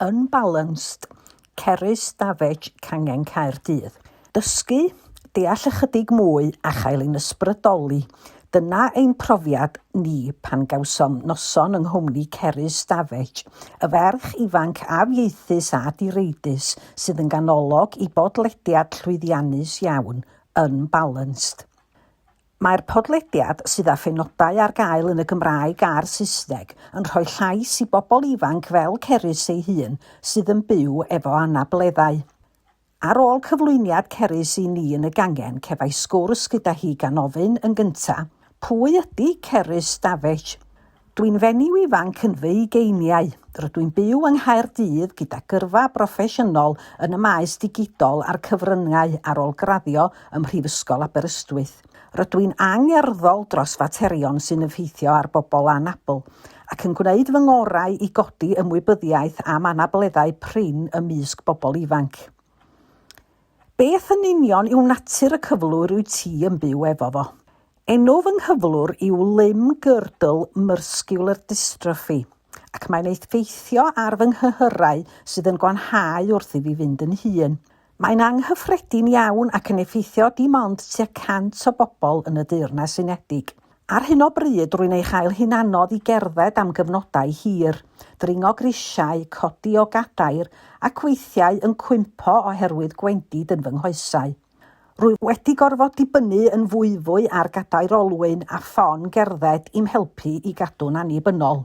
Unbalanced, Cerys Davage, Cangen Caerdydd. Dysgu, deall ychydig mwy a chael ein ysbrydoli, dyna ein profiad ni pan gawsom noson yng nghwmni Cerys Davage, y ferch ifanc afieithus a direidus sydd yn ganolog i bodlediad llwyddiannus iawn, Unbalanced. Mae'r podlediad, sydd â phenodau ar gael yn y Gymraeg a'r Saesneg, yn rhoi llais i bobl ifanc fel Cerys ei hun sydd yn byw efo anableddau. Ar ôl cyflwyniad Cerys i ni yn y gangen, cefais sgwrs gyda hi gan ofyn, yn gynta', pwy ydy Cerys Davage? Dwi'n fenyw ifanc yn fy ugeiniau. Rydw i'n byw yng Nghaerdydd gyda gyrfa broffesiynol yn y maes digidol a'r cyfryngau ar ôl graddio ym Mhrifysgol Aberystwyth. Rydw i'n angerddol dros faterion sy'n effeithio ar bobl anabl, ac yn gwneud fy ngorau i godi ymwybyddiaeth am anableddau prin ymysg bobl ifanc. Beth yn union yw natur y cyflwr wyt ti yn byw efo fo? Enw fy nghyflwr yw Limb Girdle Muscular Dystrophy ac mae'n effeithio ar fy nghyhyrau sydd yn gwanhau wrth i fi fynd yn hŷn. Mae'n anghyffredin iawn ac yn effeithio dim ond tua 100 o bobl yn y Deyrnas Unedig. Ar hyn o bryd rwy'n ei chael hi'n anodd i gerdded am gyfnodau hir, dringo grisiau, codi o gadair ac weithiau yn cwympo oherwydd gwendid yn fy nghoesau. Rwyf wedi gorfod dibynnu yn fwyfwy ar gadair olwyn a ffon gerdded i'm helpu i gadw'n annibynnol.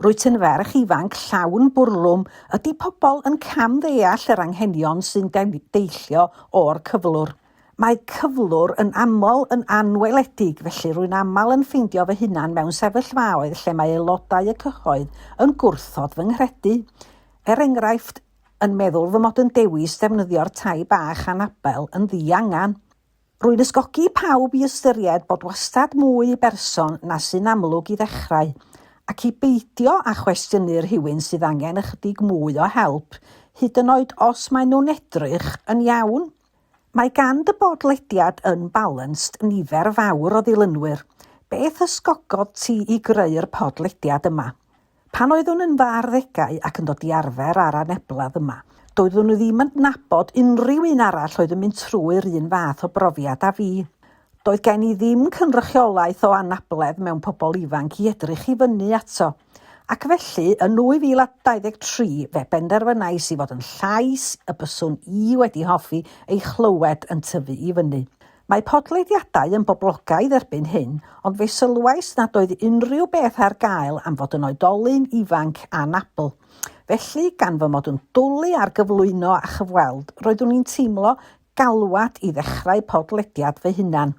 Rwyt yn ferch ifanc llawn bwrlwm, ydy pobl yn cam-ddeall yr anghenion sy'n deillio o'r cyflwr? Mae cyflwr yn aml yn anweledig, felly rwy'n aml yn ffeindio fy hunan mewn sefyllfaoedd lle mae aelodau y cyhoedd yn gwrthod fy nghredu. Er enghraifft, yn meddwl fy mod yn dewis defnyddio'r tai bach anabel yn ddiangen. Rwy'n ysgogi pawb i ystyried bod wastad mwy i berson na sy'n amlwg i ddechrau, ac i beidio â chwestiynu rhywun sydd angen ychydig mwy o help, hyd yn oed os maen nhw'n edrych yn iawn. Mae gan dy bodlediad Unbalanced nifer fawr o ddilynwyr. Beth ysgogodd ti i greu'r podlediad yma? Pan oeddwn yn fy arddegau ac yn dod i arfer â'r anebledd yma, doeddwn i ddim yn nabod unrhyw un arall oedd yn mynd trwy'r un fath o brofiad â fi. Doedd gen i ddim cynrychiolaeth o anabledd mewn pobl ifanc i edrych i fyny ato. Ac felly, yn 2023, fe benderfynais i fod yn llais y byswn i wedi hoffi ei chlywed yn tyfu i fyny. Mae podlediadau yn boblogaidd erbyn hyn, ond fe sylwais nad oedd unrhyw beth ar gael am fod yn oedolyn ifanc anabl. Felly, gan fy mod yn dwlu ar gyflwyno a chyfweld, roeddwn i'n teimlo galwad i ddechrau podlediad fy hunan.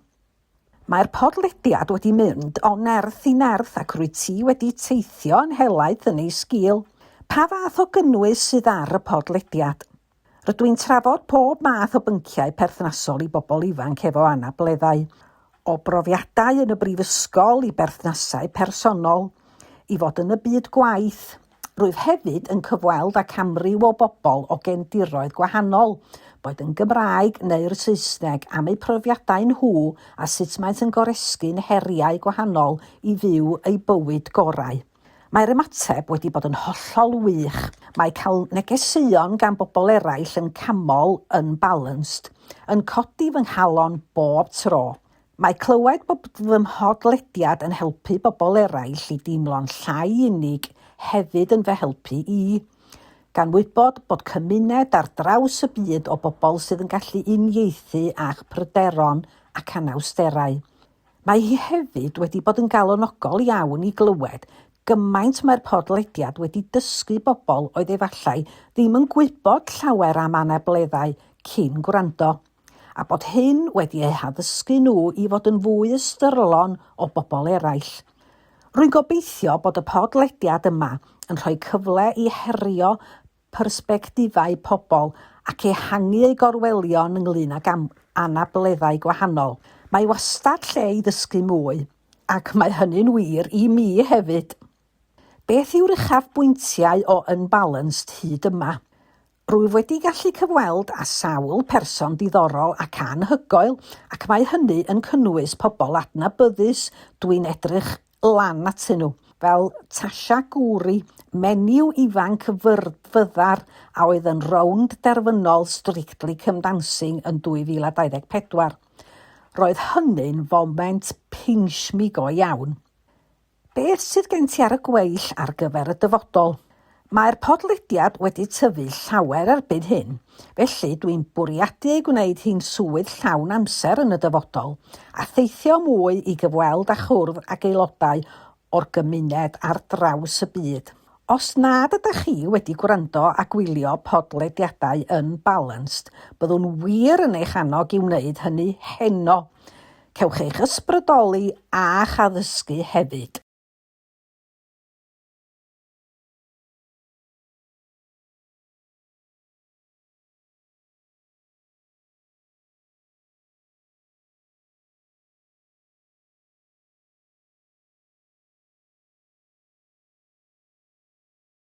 Mae'r podlediad wedi mynd o nerth i nerth ac rwyt ti wedi teithio yn helaeth yn ei sgil. Pa fath o gynnwys sydd ar y podlediad? Rydw i'n trafod pob math o bynciau perthnasol i bobl ifanc efo anableddau, o brofiadau yn y brifysgol i berthnasau personol, i fod yn y byd gwaith. Rwyf hefyd yn cyfweld ac amryw o bobl o gefndiroedd gwahanol, boed yn Gymraeg neu'r Saesneg, am eu profiadau nhw a sut maent yn goresgyn heriau gwahanol i fyw eu bywyd gorau. Mae'r ymateb wedi bod yn hollol wych. Mae cael negeseuon gan bobl eraill yn canmol Unbalanced yn codi fy nghalon bob tro. Mae clywed bod fy mhodlediad yn helpu bobl eraill i deimlo'n llai unig hefyd yn fy helpu i. Gan wybod bod cymuned ar draws y byd o bobl sydd yn gallu uniaethu â'ch pryderon ac anawsterau. Mae hi hefyd wedi bod yn galonogol iawn i glywed gymaint mae'r podlediad wedi dysgu bobl oedd efallai ddim yn gwybod llawer am anableddau cyn gwrando, a bod hyn wedi eu haddysgu nhw i fod yn fwy ystyrlon o bobl eraill. Rwy'n gobeithio bod y podlediad yma yn rhoi cyfle i herio persbectifau pobl ac ehangu eu gorwelion ynglŷn ag anableddau gwahanol. Mae wastad lle i ddysgu mwy, ac mae hynny'n wir i mi hefyd. Beth yw'r uchafbwyntiau o Unbalanced hyd yma? Rwyf wedi gallu cyfweld â sawl person diddorol ac anhygoel, ac mae hynny yn cynnwys pobl adnabyddus dwi'n edrych lan atyn nhw, fel Tasha Ghouri, menyw ifanc fyddar a oedd yn rownd derfynol Strictly Come Dancing yn 2024. Roedd hynny'n foment pinch me go iawn. Beth sydd gen ti ar y gweill ar gyfer y dyfodol? Mae'r podlediad wedi tyfu llawer erbyn hyn, felly dwi'n bwriadu ei gwneud hi'n swydd llawn amser yn y dyfodol, a theithio mwy i gyfweld a chwrdd ag aelodau o'r gymuned ar draws y byd. Os nad ydych chi wedi gwrando a gwylio podlediadau Unbalanced, byddwn wir yn eich annog i wneud hynny heno. Cewch eich ysbrydoli a'ch addysgu hefyd.